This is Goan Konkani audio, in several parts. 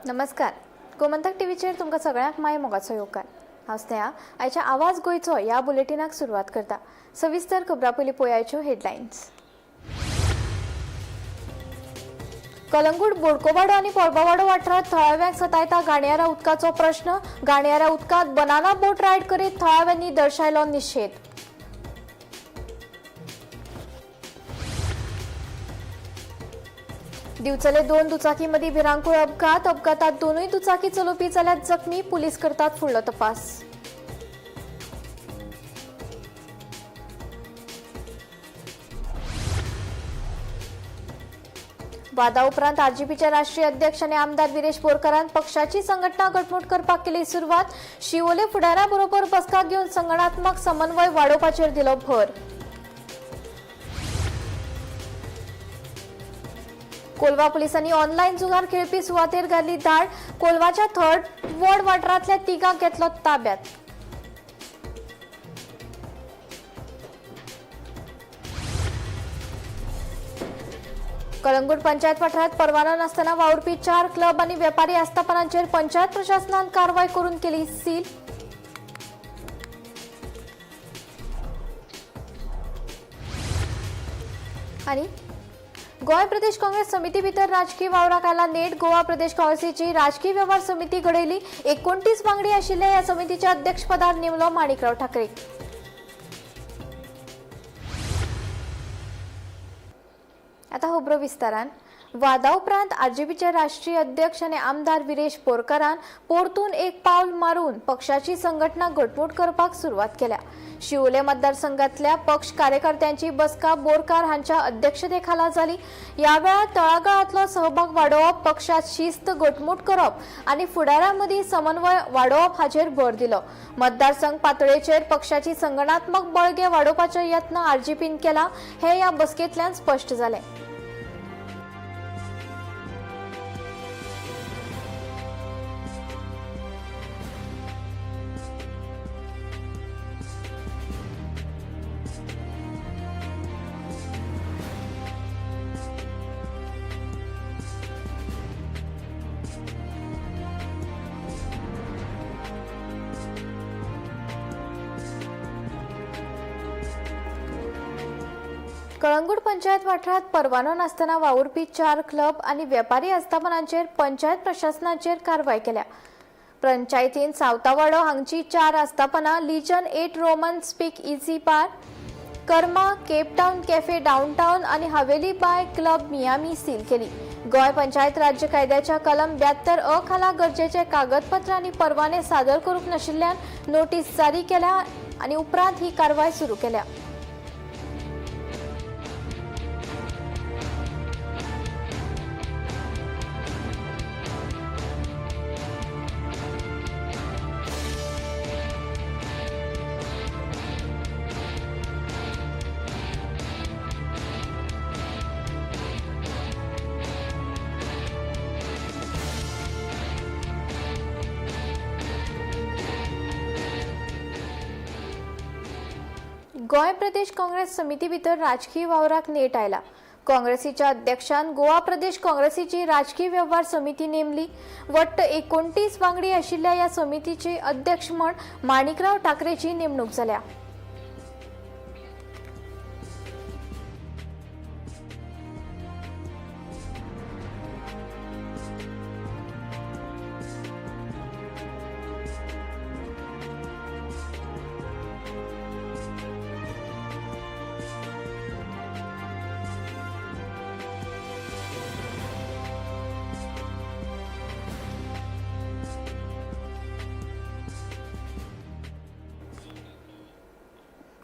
नमस्कार, गोमंतक टीव्हीचेर तुमकां सगळ्यांक माय मोगाचो येवकार. हांव स्नेहा आयच्या आवाज गोंयचो ह्या बुलेटिनाक सुरवात करता. सविस्तर खबरां पयलीं पळयाच्यो हेडलायन्स. कलंगूट बोडकोवाडो आनी पोरबावाडो वाठारांत थळाव्यांक सतायता घाणयाऱ्या उदकाचो प्रश्न. घाणयाऱ्या उदकांत बनाना बोट रायड करीत थळाव्यांनी दर्शायलो निशेध. दिवचले दोन दुचाकी मदीं भिरांकूळ अपघात. अपघातात दोनूय दुचाकी चलोवपी जाल्यात जखमी. पुलीस करतात फुडलो तपास. वादा उपरांत आरजीपीचे राष्ट्रीय अध्यक्ष आनी आमदार विरेश बोरकारान पक्षाची संघटना घटमूट करपाक केली सुरवात. शिवोले फुडाऱ्यां बरोबर बसका घेवन संघटनात्मक समन्वय वाडोवपाचेर दिलो भर. कोलवा पुलिसांनी ऑनलायन जुगार खेळपी सुवातेर घाली धाड. कोलवाच्या थर्ड वॉर्ड वाठारांतल्या तिगांक घेतलो ताब्यात. कळंगूट पंचायत वाठारांत परवानो नासतना वावुरपी 4 क्लब आनी वेपारी आस्थापनांचेर पंचायत प्रशासनान कारवाय करून केली सील. आनी गोंय प्रदेश काँग्रेस समिती भितर राजकीय वावराक आयला नेट. गोवा प्रदेश काँग्रेसीची राजकीय व्यवहार समिती घडयली. 29 वांगडी आशिल्ल्या ह्या समितीच्या अध्यक्षपदार नेमलो माणिकराव ठाकरे. आता खबरो विस्तारान. वादा उपरांत आरजीपीचे राष्ट्रीय अध्यक्ष आनी आमदार विरेश बोरकारान परतून एक पावल मारून पक्षाची संघटना घटमूट करपाक सुरवात केल्या. शिवोले मतदारसंघातल्या पक्ष कार्यकर्त्यांची बसका बोरकार हांच्या अध्यक्षतेखाला जाली. ह्या वेळार तळागाळांतलो सहभाग वाडोवप, पक्षात शिस्त घटमूट करप आनी फुडाऱ्यां मदीं समन्वय वाडोवप हाचेर भर दिलो. मतदारसंघ पातळेचेर पक्षाची संघटनात्मक बळगें वाडोवपाचो यत्न आरजीपीन केला हे ह्या बसकेंतल्यान स्पश्ट जालें. कळंगूट पंचायत वाठारांत परवानो नासतना वावुरपी 4 क्लब आनी वेपारी आस्थापनांचेर पंचायत प्रशासनाचेर कारवाय केल्या. पंचायतीन सावतावाडो हांगची 4 आस्थापनां Legion 8 Roman speakeasy bar, Karma, Cape Town cafe downtown आनी Haveli by club Miami seal केली. गोंय पंचायत राज्य कायद्याच्या कलम 72 अ खाला गरजेचे कागदपत्र आनी परवाने सादर करूंक नाशिल्ल्यान नोटीस जारी केल्या आनी उपरांत ही कारवाय सुरू केल्या. गोंय प्रदेश काँग्रेस समिती भितर राजकीय वावराक नेट आयला. काँग्रेसीच्या अध्यक्षान गोवा प्रदेश काँग्रेसीची राजकीय व्यवहार समिती नेमली. वट्ट 29 वांगडी आशिल्ल्या ह्या समितीचे अध्यक्ष म्हण माणिकराव ठाकरेची नेमणूक जाल्या.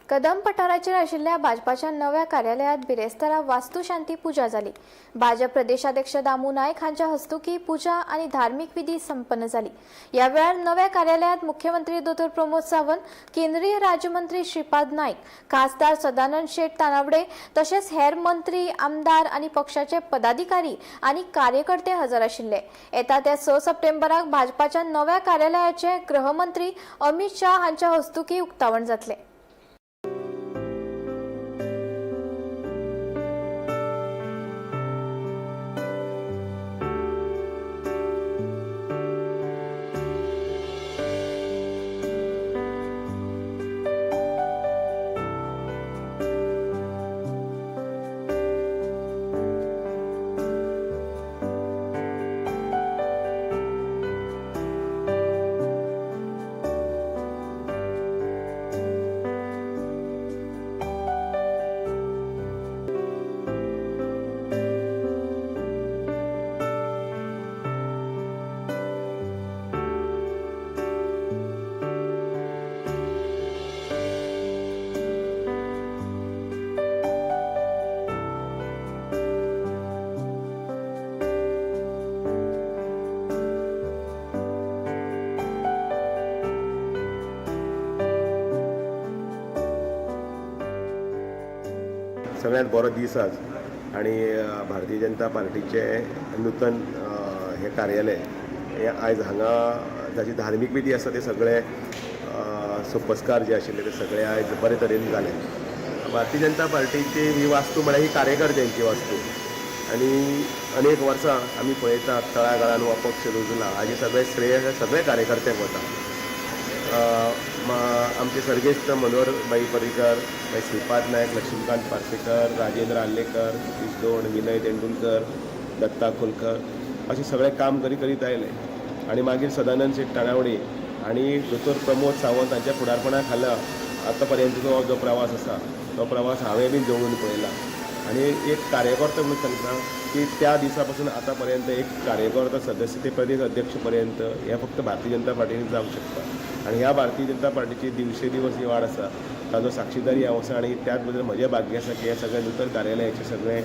कदम पठाराचेर आशिल्ल्या भाजपाच्या नव्या कार्यालयांत बिरेस्तारा वास्तुशांती पुजा जाली. भाजप प्रदेशाध्यक्ष दामू नायक हांच्या हस्तुकी पुजा आनी धार्मीक विधी संपन्न जाली. ह्या वेळार नव्या कार्यालयांत मुख्यमंत्री दोतोर प्रमोद सावंत, केंद्रीय राज्यमंत्री श्रीपाद नायक, खासदार सदानंद शेट तानावडे तशेंच हेर मंत्री, आमदार आनी पक्षाचे पदाधिकारी आनी कार्यकर्ते हजर आशिल्ले. येता त्या 6 सप्टेंबराक भाजपाच्या नव्या कार्यालयाचे गृहमंत्री अमित शाह हांच्या हस्तुकी उक्तावण जातलें. सगळ्यात बरो दीस आज आनी भारतीय जनता पार्टीचे नूतन हे कार्यालय हे आयज हांगा जाची धार्मीक विधी आसा ते सगळे सोपस्कार जे आशिल्ले ते सगळे आयज बरे तरेन जाले. भारतीय जनता पार्टीची ही वास्तू म्हळ्यार ही कार्यकर्त्यांची वास्तू आनी अनेक वर्सां आमी पळयतात तळागाळान हो पक्ष रुजला. हाजें सगळें श्रेय हे सगळे कार्यकर्त्यांक वता. आमचे सर्गेस्त मनोहर भाई पर्रीकर, मागीर श्रीपाद नायक, लक्ष्मीकांत पार्सेकर, राजेंद्र आर्लेकर, सतीश दोण, विनय तेंडुलकर, दत्ता खोलकर अशें सगळें काम करीत करीत आयले आनी मागीर सदानंद शेट तानावडे आनी दोतोर प्रमोद सावंत हांच्या फुडारपणा खाला आतां पर्यंतचो जो प्रवास आसा तो प्रवास हांवें बी जवळून पळयला आनी एक कार्यकर्तो म्हणून सांगता की त्या दिसा पासून आतां पर्यंत एक कार्यकर्तो सदस्य ते प्रदेश अध्यक्ष पर्यंत हे फक्त भारतीय जनता पार्टीन जावंक शकता आनी ह्या भारतीय जनता पार्टीची दिवसे दिवस ही वाड आसा ताजो साक्षीदारी हांव आसा आनी त्याच बद्दल म्हजें भाग्य आसा की हे सगळे नूतन कार्यालयाचे सगळे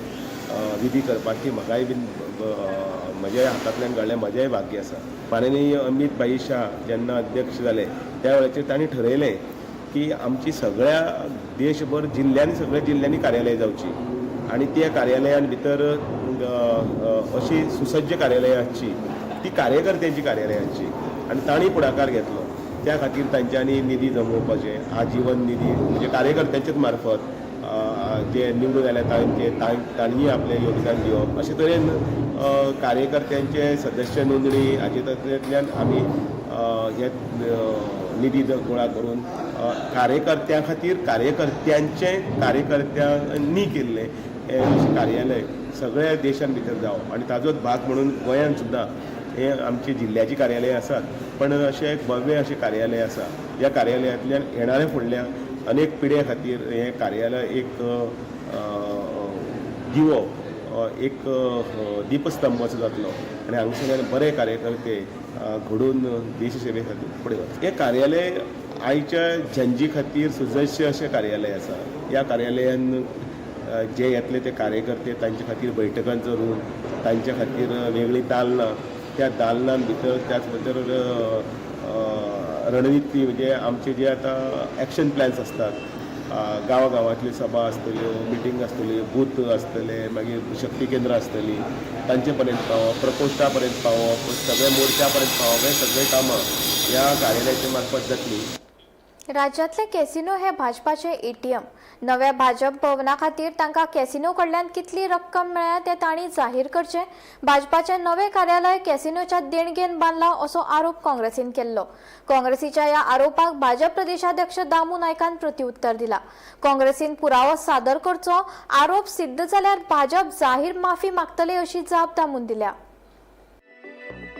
विधी करपाची म्हाकाय बीन म्हज्या हातांतल्यान घडलें म्हजेंय भाग्य आसा. माननीय अमीत भाई शाह जेन्ना अध्यक्ष जाले त्या वेळाचेर तांणी ठरयलें की आमची सगळ्या देशभर जिल्ल्यांनी सगळ्या जिल्ल्यांनी कार्यालय जावची आनी त्या कार्यालयान भितर अशी सुसज्ज कार्यालयां आसची ती कार्यकर्त्यांची कार्यालयां आसची आनी तांणी फुडाकार घेतलो. त्या खातीर तांच्यांनी निधी जमोवपाचें आजीवन निधी म्हणजे कार्यकर्त्यांचेच मार्फत जे निवडून आयले तांचे तांणी आपलें योगदान दिवप अशे तरेन कार्यकर्त्यांचे सदस्य नोंदणी हाचे तरेंतल्यान आमी हे निधी गोळा करून कार्यकर्त्यां खातीर कार्यकर्त्यांचें कार्यकर्त्यांनी केल्लें हें कार्यालय सगळ्या देशान भितर जावप आनी ताजोच भाग म्हणून गोंयान सुद्दां हे आमची जिल्ल्याची कार्यालय आसात पण अशें एक भव्य अशें कार्यालय आसा. ह्या कार्यालयांतल्यान येणाऱ्या फुडल्या अनेक पिढ्यां खातीर हें कार्यालय एक दिवो, एक दीपस्तंभ असो जातलो आनी हांगासरल्यान बरे कार्यकर्ते घडून देश सेवे खातीर फुडें वतले. हें कार्यालय आयच्या जनजी खातीर सुसज्ज अशें कार्यालय आसा. ह्या कार्यालयान जे येतले ते कार्यकर्ते तांचे खातीर बैठकांचो रूम, तांचे खातीर वेगळीं दालनां, त्या दालनां भितर त्याच भितर रणनिती म्हणजे आमचे जे आतां एक्शन प्लॅन्स आसतात, गांवागांवांतल्यो सभा आसतल्यो, मिटींग आसतल्यो, बूथ आसतले, मागीर शक्ती केंद्रां आसतलीं, तांचे पर्यंत पावप, प्रकोश्ठा पर्यंत पावप, सगळे मोर्चा पर्यंत पावप, हे सगळे कामां ह्या कार्यालयाच्या मार्फत जातलीं. राज्यांतले कॅसिनो हे भाजपाचे एटीएम. नव्या भाजप भवना खातीर तांकां कॅसिनो कडल्यान कितली रक्कम मेळ्ळ्या तें तांणी जाहीर करचें. भाजपाचें नवें कार्यालय कॅसिनोच्या देणगेन बांदलां असो आरोप काँग्रेसीन केल्लो. काँग्रेसीच्या ह्या आरोपाक भाजप प्रदेशाध्यक्ष दामू नायकान प्रत्युत्तर दिला. काँग्रेसीन पुरावो सादर करचो, आरोप सिद्ध जाल्यार भाजप जाहीर माफी मागतले अशी जाप दामून दिल्या.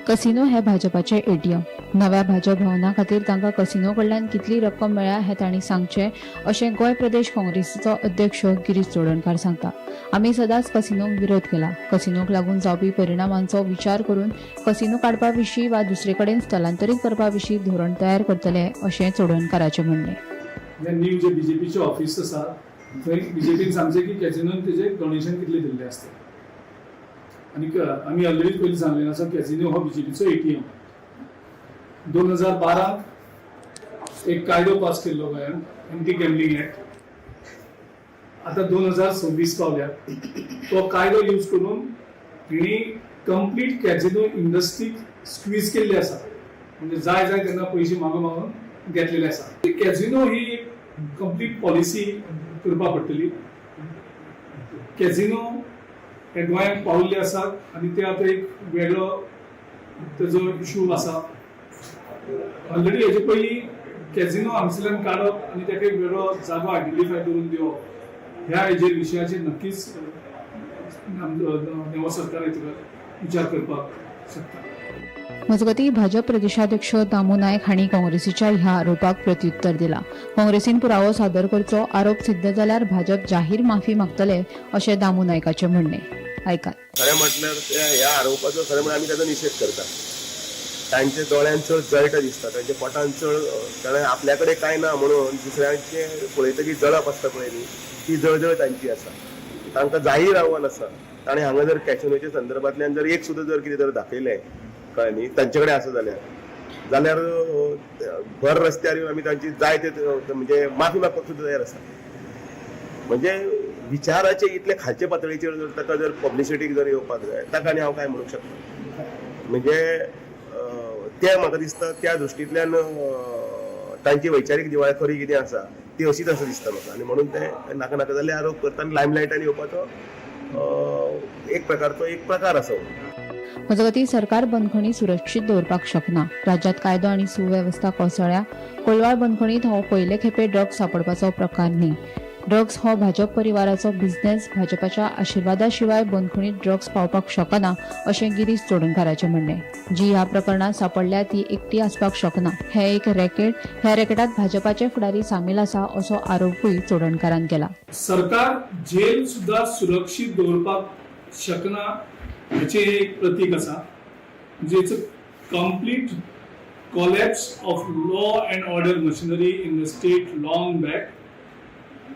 कसिनो हे भाजपाचे एटीएम. नव्या भाजप भवना खातीर तांकां कसिनो कडल्यान कितली रक्कम मेळ्ळ्या हें तांणी सांगचें अशें गोंय प्रदेश काँग्रेसीचो अध्यक्ष गिरीश चोडणकार सांगता. आमी सदांच कसिनोक विरोध केला. कसिनोक लागून जावपी परिणामांचो विचार करून कसिनो काडपा विशीं वा दुसरे कडेन स्थलांतरीत करपा विशीं धोरण तयार करतले अशें चोडणकाराचें म्हणणें. हे न्यू जे बीजेपीचे ऑफिस आसा थंय बीजेपीन सांगचें की कॅसिनोन तेजे डोनेशन कितले दिल्ले आसता. आनी आमी ऑलरेडी पयलीं सांगलें आसा, कॅसिनो हो बीजेपीचो एटीएम. 2012 एक कायदो पास केल्लो गोंयांत, एंटी गॅम्बलिंग एक्ट. आतां 2026 पावल्या. तो कायदो यूज करून हेणी कंप्लीट कॅसिनो इंडस्ट्रीक स्क्वीज केल्ली आसा. म्हणजे जाय जाय तेन्ना पयशे मागून मागून घेतलेले आसा. कॅसिनो ही एक कंप्लीट पॉलिसी करपा पडटली. कॅसिनो हे गोंयांत पावल्ले आसात आनी ते आतां एक वेगळो तेजो इशू आसा ऑलरेडी. हेजे पयलीं कॅसिनो हांगसरल्यान काडप आनी ताका एक वेगळो जागो आयडेंटिफाय करून दिवप, ह्या हेजेर विशयाचेर नक्कीच नवो सरकार हेजेर विचार करपाक शकता. मजगतीं, भाजप प्रदेशाध्यक्ष दामू नायक हांणी काँग्रेसीच्या ह्या आरोपाक प्रत्युत्तर दिला. काँग्रेसीन पुरावो सादर करचो, आरोप सिद्ध जाल्यार भाजप जाहीर माफी मागतले अशें दामू नायकाचें म्हणणें. आयकात. खरें म्हटल्यार ह्या आरोपाचो खरें म्हळ्यार आमी ताचो निशेध करता. तांच्या दोळ्यान चड जळटा दिसता, तांच्या पोटान चड, कारण आपल्या कडेन कांय ना म्हणून दुसऱ्यांचे पळयतकीर जळप आसता पळय न्ही, ती जळजळ तांची आसा. तांकां जाहीर आव्हान आसा. ताणें हांगा जर कॅसिनोच्या संदर्भांतल्यान जर एक सुद्दां जर कितें जर दाखयलें, कळ्ळें न्ही, तांचे कडेन आसा जाल्यार भर रस्त्यार येवन आमी तांची जाय ते म्हणजे माफी मागपाक सुद्दां तयार आसा. म्हणजे विचाराचे इतले खालचे पातळीचेर जर ताका जर पब्लिसिटीक जर येवपाक जाय, ताका आनी हांव काय म्हणूंक शकता? म्हणजे तें म्हाका दिसता, त्या दृश्टींतल्यान तांची वैचारीक दिवाळखोरी कितें आसा ती अशीच आसा दिसता म्हाका. आनी म्हणून ते नाका नाका जाल्ले आरोप करता आनी लायमलायटान येवपाचो एक प्रकारचो एक प्रकार आसा हो. मजगतीं, सरकार बंदखणी सुरक्षीत दवरपाक शकना. राज्यात कायदो आनी सुवेवस्था कोसळ्ळ्या. कोलवाळ बंदखणीत हो पयले खेपे ड्रग्स सापडपाचो प्रकार न्ही. ड्रग्स हो भाजप परिवाराचो बिझनेस. भाजपाच्या आशिर्वादा शिवाय बंदखणीत ड्रग्स पावपाक शकना अशें गिरीश चोडणकाराचें म्हणणें. जी ह्या प्रकरणात सापडल्या ती एकटी आसपाक शकना. हे एक रॅकेट. ह्या रॅकेटात भाजपाचे फुडारी सामील आसा असो आरोपूय चोडणकारान केला. सरकार जेल सुद्धा सुरक्षीत दवरपाक शकना हेचें एक प्रतीक आसा. म्हणजे it's a complete collapse of law and order machinery in the state long back.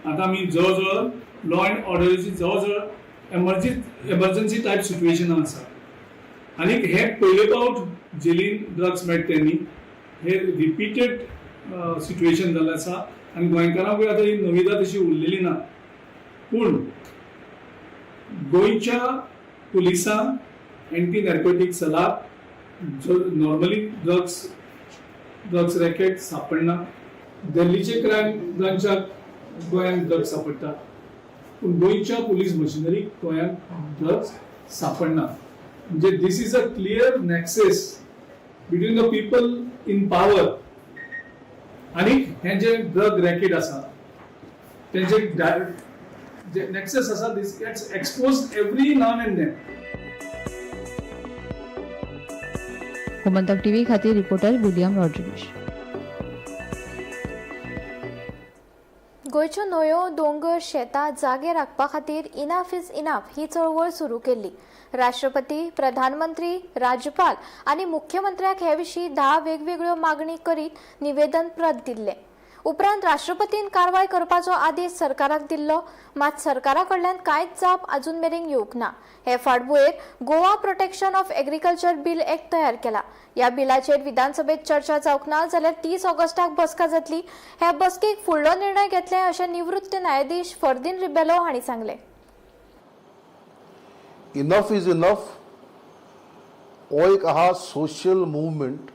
आतां आमी जवळ जवळ लॉ अँड ऑर्डराची जवळ जवळ एमर्जन्सी टायप सिट्युएशनान आसा. आनी हे पयले पावट जेलीन ड्रग्स मेळटा न्ही, हे रिपीटेड सिट्युएशन जाल्लें आसा. आनी गोंयकारांकूय आतां ही नविदा तशी उरलेली ना. पूण गोंयच्या पुलिसांक, एंटी नार्कोटीक सेलाक जो नॉर्मली ड्रग्स रॅकेट सापडना. दिल्लीचे क्रायम ब्रांचाक गोंयांत ड्रग्स सापडटा, पूण गोंयच्या पुलीस मशिनरीक गोंयांत ड्रग्स सापडना. म्हणजे this is a clear nexus between the people in power आनी हे जे ड्रग रॅकेट आसा तेंचे जे नेक्सेस आसा, this gets expose every now and then. Gomantak TV खातीर रिपोर्टर विलियम रॉड्रिगीश. गोंयच्यो न्हंयो, दोंगर, शेतां जागे राखपा खातीर इनाफ is enough ही चळवळ सुरू केल्ली. राष्ट्रपती, प्रधानमंत्री, राज्यपाल आनी मुख्यमंत्र्याक हे विशीं 10 वेगवेगळ्यो मागणी करीत निवेदन प्रत दिल्लें. उपरांत राष्ट्रपतीन कारवाय करपाचो आदेश सरकाराक दिल्लो. मात सरकारा कडल्यान कांयच जाप अजून मेरेन येवंक ना. हे फाटभुंयेर Goa Protection of Agriculture Bill Act तयार केला. ह्या बिलाचेर विधानसभेत चर्चा जावंक ना जाल्यार 30 ऑगस्टाक बसका जातली. हे बसकेक फुडलो निर्णय घेतले अशें निवृत्त न्यायाधीश फर्दीन रिबेलो हांणी सांगलें. इनफ is enough हो एक आहा सोशल मुवमेंट.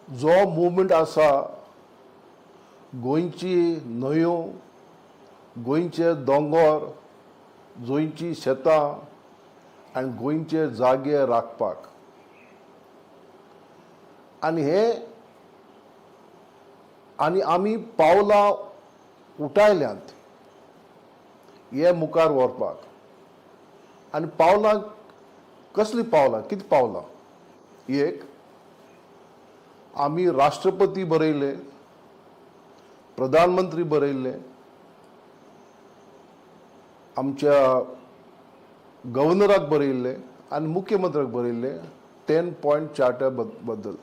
जो मुवमेंट आसा, गोंयची न्हंयो, गोंयचे दोंगोर, गोंयची शेतां आनी गोंयचे जागे राखपाक. आनी हे आनी आमी पावलां उठायल्यांत हे मुखार व्हरपाक. आनी पावलां कसलीं पावलां, कितें पावलां? एक, आमी राष्ट्रपती बरयले, प्रधानमंत्री बरयल्ले, आमच्या गव्हर्नराक बरयल्ले आनी मुख्यमंत्र्याक बरयल्ले 10 पॉयंट चार्टर बद्दल.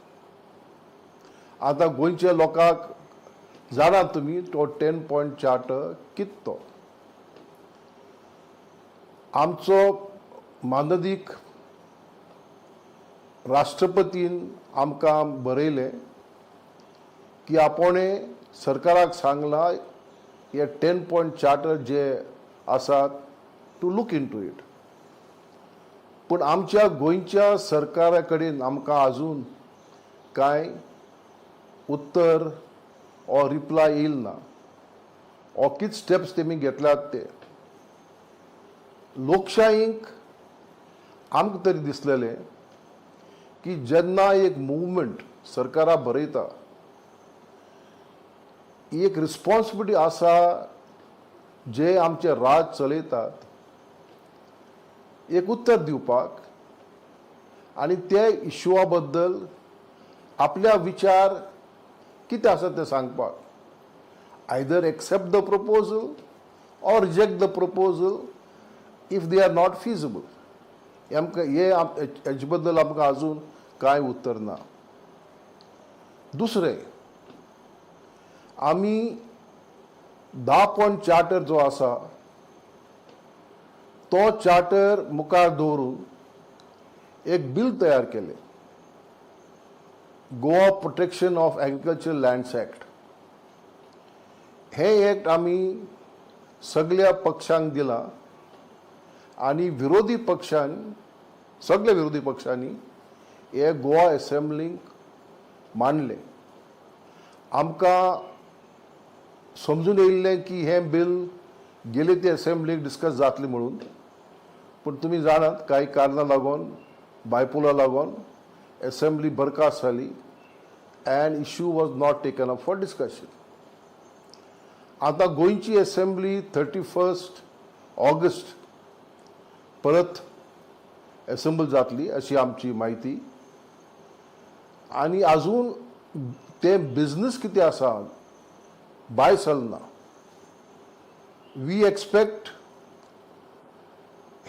आतां गोंयच्या लोकांक जाणा तुमी तो 10 पॉयंट चार्टर कितें तो. आमचो मानदीक राष्ट्रपतीन आमकां बरयलें की आपणे सरकाराक सांगलां हे 10 पॉयंट चार्टर जे आसात to look into it. पूण आमच्या गोंयच्या सरकारा कडेन आमकां आजून कांय उत्तर ऑर रिप्लाय येयल ना, ऑर कित स्टेप्स तेमी घेतल्यात ते. लोकशाहीक आमकां तरी दिसलेलें की जेन्ना एक मुवमेंट सरकारा बरयता, एक रिस्पॉन्सिबिलिटी आसा जे आमचे राज चलयतात एक उत्तर दिवपाक आनी ते इशुआ बद्दल आपल्या विचार कितें आसा ते सांगपाक. Either accept the proposal or reject the proposal if they are not feasible. आमकां हे हेजे बद्दल आमकां आजून कांय उत्तर ना. दुसरें, आमी 10 पॉयंट चार्टर जो आसा तो चार्टर मुखार दवरून एक बील तयार केलें, Goa Protection of Agriculture Lands Act. हें एक्ट आमी सगल्या पक्षांक दिलां आनी विरोधी पक्षान, सगल्या विरोधी पक्षांनी हे गोवा एसेंब्लीक मांडलें. आमकां समजून येयल्लें की हें बील गेले ते एसेंब्लीक डिस्कस जातलें म्हणून, पूण तुमी जाणात कांय कारणां लागून, बायपोला लागून एसेंब्ली बरखास्त जाली and issue was not taken up for discussion. आतां गोंयची एसेंब्ली 31 ऑगस्ट परत एसेंबल जातली अशी आमची म्हायती. आनी आजून तें बिजनस कितें आसा भायर सरना. वी एक्सपेक्ट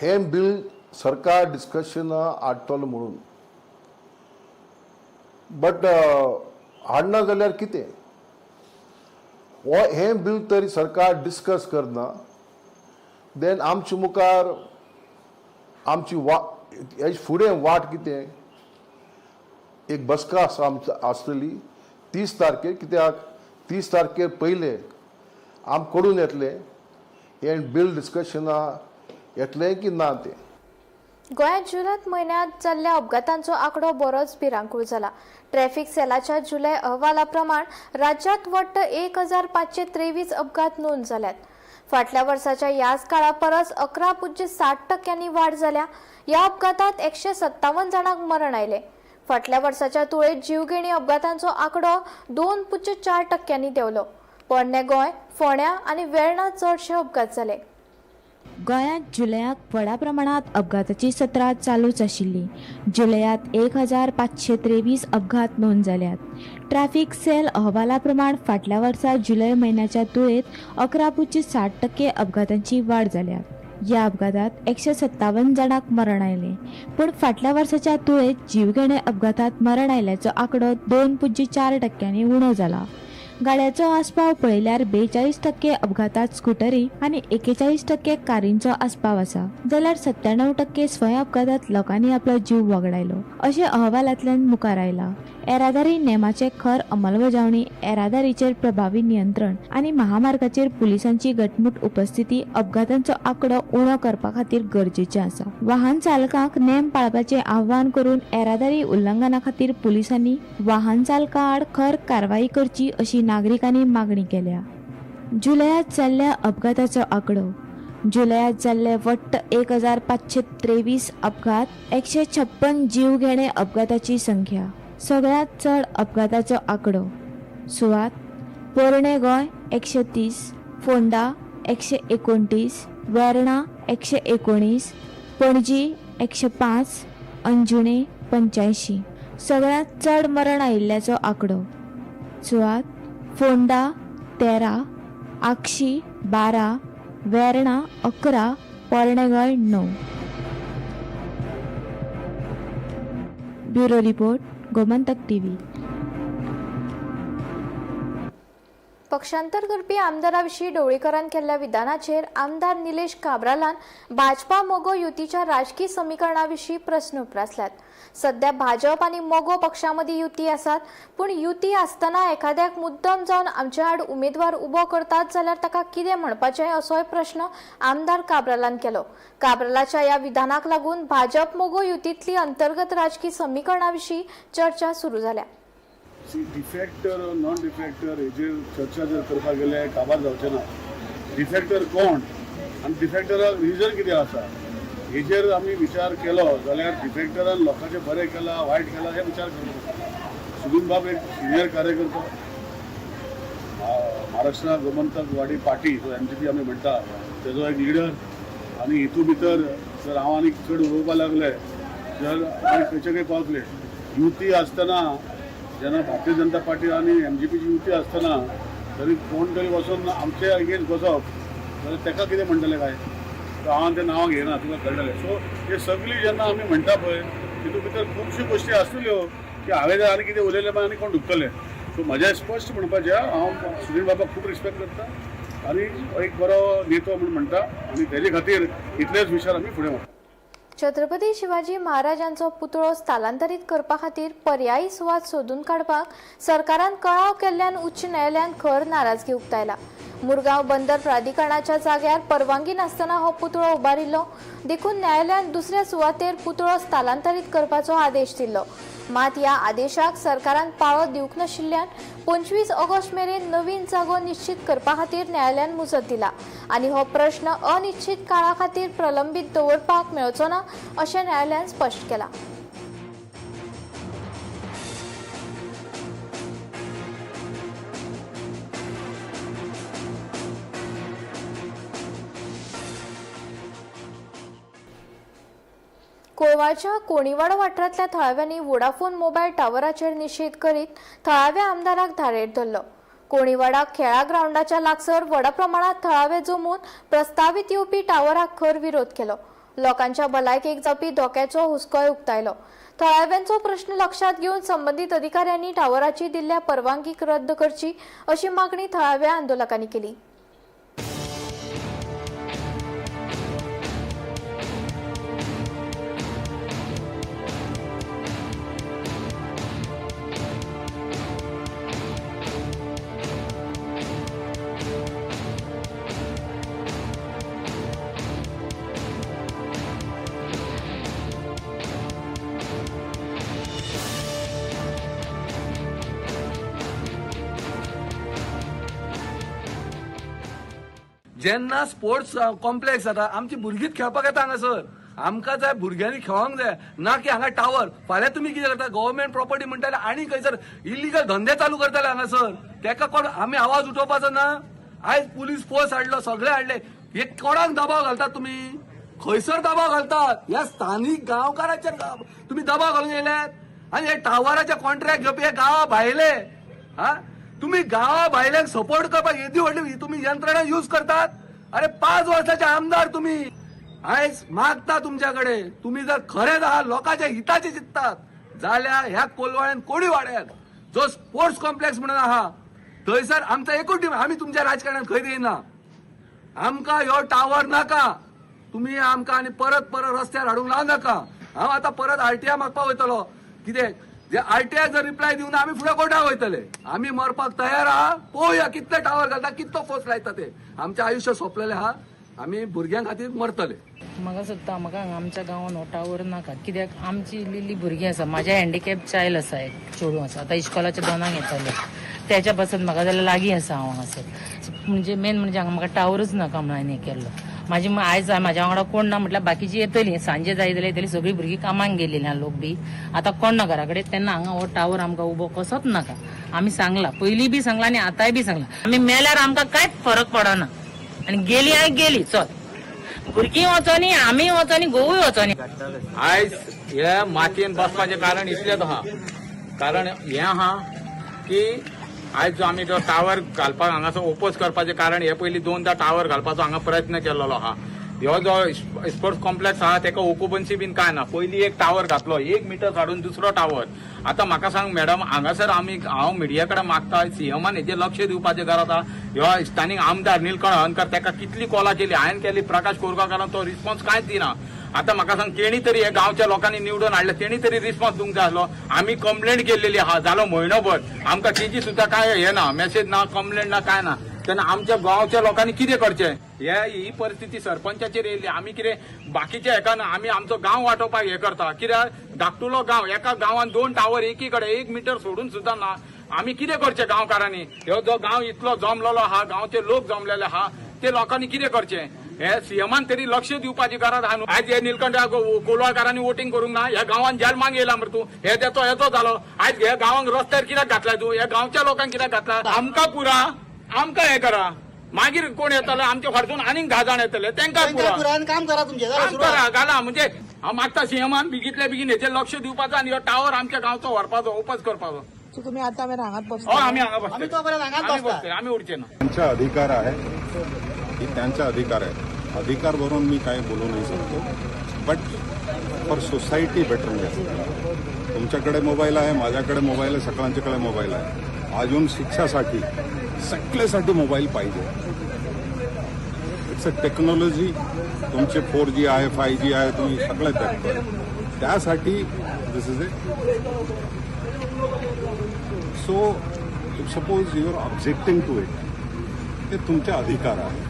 हें बील सरकार डिस्कशना हाडटलो म्हणून, बट हाडना जाल्यार कितें हो हें बील तरी सरकार डिस्कस करना, देन आमचे मुखार आमची वा हेज फुडें वाट कितें. एक बसका आसा आमची आसतली 30 तारखेर, कित्याक 30 तारखेर पयले आम कडून येतलें हें बील डिस्कशना येतलें की ना तें. गोंयांत जुलय म्हयन्यांत जाल्ल्या अपघातांचो आंकडो बरोच भिरांकूळ जाला. ट्रॅफिक सेलाच्या जुलय अहवाला प्रमाण राज्यांत वट्ट 1523 अपघात नोंद जाल्यात. फाटल्या वर्साच्या ह्याच काळा परस 11.7 टक्क्यांनी वाड जाल्या. ह्या अपघातात 157 जाणांक मरण आयलें. फाटल्या वर्साच्या तुळेत जीवघेणी अपघातांचो आंकडो 2.4 टक्क्यांनी देंवलो. पोरणे गोंय, फोंड्या आनी वेर्णा चडशे अपघात जाले. गोंयांत जुलयाक व्हडा प्रमाणात अपघाताची सत्रां चालूच आशिल्ली. जुलयात 1523 अपघात नोंद जाल्यात. ट्रॅफिक सेल अहवाला प्रमाण फाटल्या वर्सा जुलय म्हयन्याच्या तुळेत 11.7% अपघातांची वाड जाल्या. ह्या अपघातात 157 जाणांक मरण आयलें, पूण फाटल्या वर्साच्या तुळेत जीवघेणे अपघातात मरण आयिल्ल्याचो आंकडो 2.4 टक्क्यांनी उणो जाला. गाड्याचो आस्पाव पळयल्यार 42% अपघातात स्कुटरी आनी 41% कारींचो आस्पाव आसा, जाल्यार 97% स्वयं अपघातात लोकांनी आपलो जीव वगडायलो अशें अहवालांतल्यान मुखार आयलां. येरादारी नेमाचे खर अंमलबजावणी, येरादारीचेर प्रभावी नियंत्रण आनी महामार्गाचेर पुलिसांची घटमूट उपस्थिती अपघातांचो आंकडो उणो करपा खातीर गरजेचें आसा. वाहन चालकांक नेम पाळपाचें आवाहन करून येरादारी उल्लंघना खातीर पुलिसांनी वाहन चालकां आड खर कारवाई करची अशी नागरिकांनी मागणी केल्या. जुलयात जाल्ल्या अपघाताचो आंकडो. जुलयात जाल्ले वट्ट 1523 अपघात, 156 जीवघेणे अपघाताची संख्या. सगळ्यांत चड अपघाताचो आंकडो. सुवात: पोरणे गोंय 130, फोंडा 129, वेर्णा 119, पणजी 105, अंजुणे 85. सगळ्यांत चड मरण आयिल्ल्याचो आंकडो. सुवात: फोंडा 13, आगशी 12, वेर्णा 11, पोरणे Goa 9. Bureau report, Gomantak TV. पक्षांतर करपी आमदारा विशीं ढवळीकरान केल्ल्या विधानाचेर आमदार निलेश काब्रालान भाजपा मगो युतीच्या राजकी समीकरणा विशीं प्रस्न उप्रासल्यात. सध्या भाजप आनी मगो पक्षां मदीं युती आसात, पूण युती आसतना एखाद्याक मुद्दम जावन आमचे आड उमेदवार उबो करतात जाल्यार ताका कितें म्हणपाचें असोय प्रस्न आमदार काब्रालान केलो. काब्रालाच्या ह्या विधानाक लागून भाजप मगो युतींतली अंतर्गत राजकी समीकरणा विशीं चर्चा सुरू जाल्या. सी, डिफेक्टर, नॉन डिफेक्टर हेजेर चर्चा जर करपाक गेल्यार काबार जावचें ना. डिफेक्टर कोण आनी डिफेक्टराक रिजन कितें आसा हेजेर आमी विचार केलो जाल्यार डिफेक्टरान लोकांचें बरें केलां वायट केलां हें विचार करचो पडटा. सुदिन बाब एक सिनियर कार्यकर्तो, महाराष्ट्र गोमंतकवादी पार्टी जो एमजीपी आमी म्हणटा तेजो एक लिडर. आनी हितून भितर जर हांव आनी चड उलोवपाक लागले जर आमी खंयचे खंय पावतले. युती आसतना जेन्ना भारतीय जनता पार्टी आनी एमजीपीची युती आसतना तरी कोण तरी वचून आमचे अगेन्स्ट बसप जाल्यार ताका कितें म्हणटले काय, तर हांव तें नांवां घेयना, तुका कळटलें. सो हे सगळी जेन्ना आमी म्हणटा पळय तितून भितर खुबश्यो गोश्टी आसतल्यो की हांवें जर आनी कितें उलयलें मागीर आनी कोण दुखतले. सो म्हजें स्पश्ट म्हणपाचें, हांव सुनील बाबाक खूब रिस्पेक्ट करता आनी एक बरो नेतो म्हूण म्हणटा आनी तेजे खातीर इतलेच विचार आमी फुडें व्हरता. छत्रपती शिवाजी महाराजांचो पुतळो स्थलांतरीत करपा खातीर पर्यायी सुवात सोदून काडपाक सरकारान कळाव केल्ल्यान उच्च न्यायालयान खर नाराजगी उक्तायला. मुरगांव बंदर प्राधिकरणाच्या जाग्यार परवानगी नासतना हो पुतळो उबारिल्लो देखून न्यायालयान दुसऱ्या सुवातेर पुतळो स्थलांतरीत करपाचो आदेश दिल्लो. मात ह्या आदेशाक सरकारान पाळो दिवंक नाशिल्ल्यान 25 ऑगस्ट मेरेन नवीन जागो निश्चित करपा खातीर न्यायालयान मुजत दिला आनी हो प्रश्न अनिश्चित काळा खातीर प्रलंबीत दवरपाक मेळचो ना अशें न्यायालयान स्पश्ट केलां. कोळवाच्या कोणीवाडो वाठारांतल्या थळाव्यांनी वोडाफोन मोबायल टावराचेर निशेध करीत थळाव्या आमदाराक धारेर धरलो. कोणीवाडा खेळा ग्रावंडाच्या लागसर व्हडा प्रमाणात थळावे जमून प्रस्तावीत येवपी टावराक खर विरोध केलो. लोकांच्या भलायकेक जावपी धोक्याचो हुस्कोय उक्तायलो. थळाव्यांचो प्रश्न लक्षात घेवन संबंदीत अधिकाऱ्यांनी टावराची दिल्ल्या परवानगीक रद्द करची अशी मागणी थळाव्या आंदोलकांनी केली. जेन्ना स्पोर्ट्स कॉम्प्लेक्स जाता आमची भुरगींच खेळपाक येता हांगासर. आमकां जाय भुरग्यांनी खेळोंक जाय, ना की हांगा टावर. फाल्यां तुमी कितें करता, गव्हर्मेंट प्रॉपर्टी म्हणटाले आनी खंयसर इलिगल धंदे चालू करताले हांगासर. तेका कोण आमी आवाज उठोवपाचो ना. आयज पुलीस फोर्स हाडलो, सगळे हाडले, हे कोणाक दबाव घालतात तुमी? खंयसर दबाव घालतात? ह्या स्थानीक गांवकाराचेर तुमी दबाव घालून येयल्यात. आनी हे टावराचे कॉन्ट्रॅक्ट घेवपी हे गांवा भायले. हा, तुम्ही गांवा भायल्यांक सपोर्ट करपाक येदी व्हडली तुमी यंत्रणा यूज करतात. अरे 5 वर्साचे आमदार तुमी आयज मागता तुमच्या कडेन, तुमी जर खरेंच आहा लोकांच्या हिताचे चिंततात जाल्यार ह्या कोलवाळ्यान कोडी वाड्यान जो स्पोर्ट्स कॉम्प्लेक्स म्हणून आहा थंयसर आमचा एकूच टीम. आमी तुमच्या राजकारणात खंय येना. आमकां ह्यो टावर नाका. तुमी आमकां आनी परत परत रस्त्यार हाडूंक लावं नाका. हांव आतां परत आरटीआय मागपाक वयतलो. कितें जे आरटीआय जर रिप्लाय दिवना आमी फुडें कोर्टाक वयतले. आमी मरपाक तयार आहा. पळोवया कितले टावर घालता, कितलो फोर्स लायता ते. आमचें आयुश्य सोंपलेलें आहा, आमी भुरग्यां खातीर मरतले. म्हाका सोदता म्हाका हांगा आमच्या गांवान हो टावर नाका. कित्याक आमची इल्ली इल्ली भुरगीं आसा, म्हाज्या हँडिकॅप चायल्ड आसा, एक चेडूं आसा, आतां इश्कोलाच्या 2 येतालें, त्याच्या पासत म्हाका जाल्यार लागीं आसा हांव हांगासर. म्हणजे मेन म्हणजे हांगा म्हाका टावरच नाका म्हणून हांवें हें केल्लो. म्हाजी आयज म्हाज्या वांगडा कोण ना म्हटल्यार बाकीची येतली, सांजे जाय जाल्यार येतली, सगळीं भुरगीं कामाक गेलेली आहा लोक बी, आतां कोण ना घरा कडेन, तेन्ना हांगा हो टावर आमकां उबो कसोच नाका. आमी सांगला, पयलीं बी सांगला आनी आतांय बी सांगला. आमी मेल्यार आमकां कांयच फरक पडना आनी गेली आनी गेली, चल भुरगीं वचोनी, आमी वचोनी, घोवूय वचोनी. आयज हे मातयेन बसपाचें कारण इतलेंच आहा, कारण हें आहा की आयज जो आमी जो टावर घालपाक हांगासर ओपोज करपाचें कारण हे पयलीं 2दा टावर घालपाचो हांगा प्रयत्न केल्लो आहा. ह्यो जो स्पोर्ट्स कॉम्प्लेक्स आहा तेका ओकुपन्सी बीन काय ना. पयली एक टावर घातलो, 1 मिटर काडून दुसरो टावर. आतां म्हाका सांग मॅडम, हांगासर आमी हांव मिडिया कडेन मागता, सीएमान हेजेर लक्ष दिवपाचें गरज आहा. ह्यो स्थानीक आमदार निलकंठ हळर्णकर तेका कितली कॉलां केली, हांवें केली प्रकाश कोरगांवकारान, तो रिस्पॉन्स कांयच दिना. आतां म्हाका सांग, तेणी तरी हे गांवच्या लोकांनी निवडून हाडले, तेणी तरी रिस्पॉन्स दिवंक जाय आसलो. आमी कंप्लेंट केल्लेली आहा, जालो म्हयनोभर, आमकां तेजी सुद्दां काय हे ना, मेसेज ना, कंप्लेंट ना, काय ना. तेन्ना आमच्या गांवच्या लोकांनी कितें करचें? हे ही परिस्थिती सरपंचाचेर येयल्ली. आमी कितें बाकीच्या हेका ना, आमी आमचो गांव वाटोवपाक हे करता. कित्याक धाकटुलो गांव, एका गांवान 2 टावर एकी कडेन 1 मिटर सोडून सुद्दां ना. आमी कितें करचें गांवकारांनी? ह्यो जो गांव इतलो जमलेलो आहा, गांवचे लोक जमलेले आहा, ते लोकांनी कितें करचें? हे सीएमान तरी लक्ष दिवपाची गरज आहा न्हू. आयज हे निलकंठ कोलवाळकारांनी वोटींग करूंक ना, ह्या गांवान जल्माक येयला मरे तूं, हे तेचो हेचो जालो. आयज ह्या गांवांक रस्त्यार कित्याक घातला तूं? ह्या गांवच्या लोकांक कित्याक घातला? आमकां पुरा, आमकां हे करा, मागीर कोण येतले आमच्या फाटसून आनीक 10 जाण येतले, तेंकां पुरा काम करा, तुमचें काम करा घाला. म्हणजे हांव मागता सीएमान बेगींतल्या बेगीन हेचेर लक्ष दिवपाचो आनी हो टावर आमच्या गांवचो व्हरपाचो, ओपन करपाचो. तुम्ही आता हांगात हय, आमी हांगा बसता, आमी तोपर्यंत हांगाच बसता, आमी उरचे ना. त्यांचा अधिकार आहे, ही त्यांचा अधिकार आहे. अधिकार वरून मी काही बोलू नाही शकतो, बट फॉर सोसायटी बेटरनेस. तुमच्याकडे मोबाईल आहे, माझ्याकडे मोबाईल आहे, सगळ्यांच्याकडे मोबाईल आहे. अजून शिक्षासाठी सगळ्यासाठी मोबाईल पाहिजे. It's a technology. तुमचे 4G आहे, 5G आहे, तुम्ही सगळे त्यासाठी this is a so suppose you are objecting to it, ते तुमचे अधिकार आहे.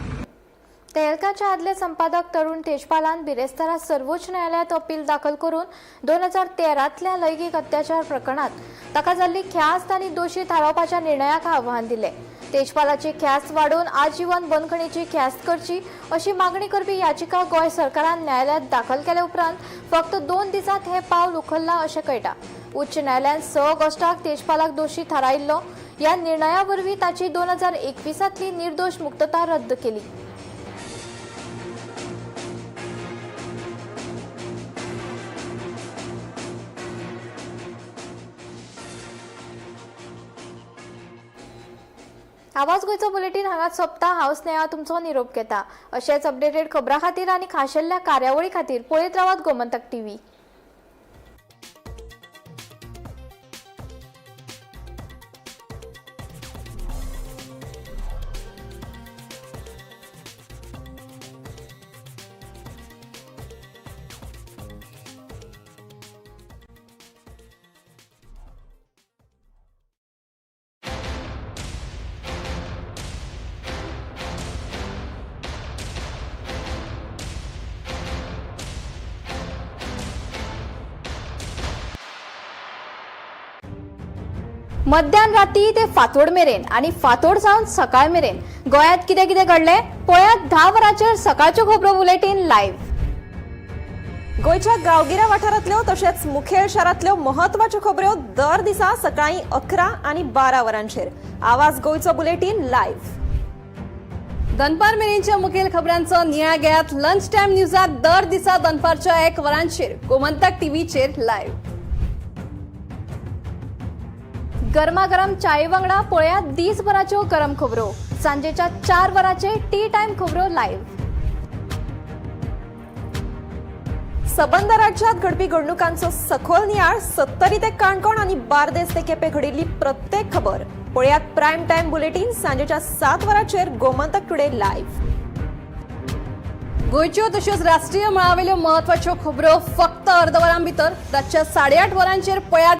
तहेलकाचे आदले संपादक तरुण तेजपालान बिरेस्तारा सर्वोच्च न्यायालयात अपील दाखल करून 2013तल्या लैंगीक अत्याचार प्रकरणात ताका जाल्ली ख्यास्त आनी दोशी थारावपाच्या निर्णयाक आव्हान दिले. तेजपालाची ख्यास्त वाडोवन आजीवन बंदखणीची ख्यास्त करची अशी मागणी करपी याचिका गोंय सरकारान न्यायालयात दाखल केले उपरांत फक्त 2 दिसांत हे पावल उखल्लां अशें कळटा. उच्च न्यायालयान 6 ऑगस्टाक तेजपालाक दोशी थारायिल्लो. ह्या निर्णया वरवीं ताची 2021तली निर्दोष मुक्तता रद्द केली. आवाज गोंयचो बुलेटीन हांगाच सोंपता. हांव स्नेहा तुमचो निरोप घेता. अशेच अपडेटेड खबरां खातीर आनी खाशेल्ल्या कार्यावळी खातीर पळयत रावात गोमंतक टीव्ही. मध्यान राती ते फांतोड मेरेन आनी फांतोड जावन सकाळ मेरेन गोंयांत कितें कितें घडलें पळयात 10 वरांचेर सकाळच्यो खबरो बुलेटीन लायव्ह. गोंयच्या गांवगिऱ्या वाठारांतल्यो तशेंच मुखेल शारांतल्यो म्हत्वाच्यो खबऱ्यो दर दिसा सकाळीं 11 आनी 12 वरांचेर आवाज गोंयचो बुलेटीन लायव्ह. दनपार मेरेनच्या मुखेल खबरांचो नियाळ घेयात लंच टायम न्यूजात दर दिसा दनपारच्या 1 वरांचेर गोमंतक टीव्हीचेर लायव्ह. गरमागरम चाये वांगडा पळयात दीसभराच्यो गरम खबरो सांजेच्या 4 वरांचेर टी टायम खबरो लायव्ह. सबंद राज्यात घडपी घडणुकांचो सखोल नियाळ 70 ते काणकोण आनी बार्देस ते केपें घडिल्ली प्रत्येक खबर पळयात प्रायम टायम बुलेटीन सांजेच्या 7 वरांचेर गोमंतक टुडे लायव्ह. गोंयच्यो तश्योच राष्ट्रीय मळावेल्यो म्हत्वाच्यो खबरो फक्त अर्द वरां भितर रातच्या 8:30 वरांचेर पळयात.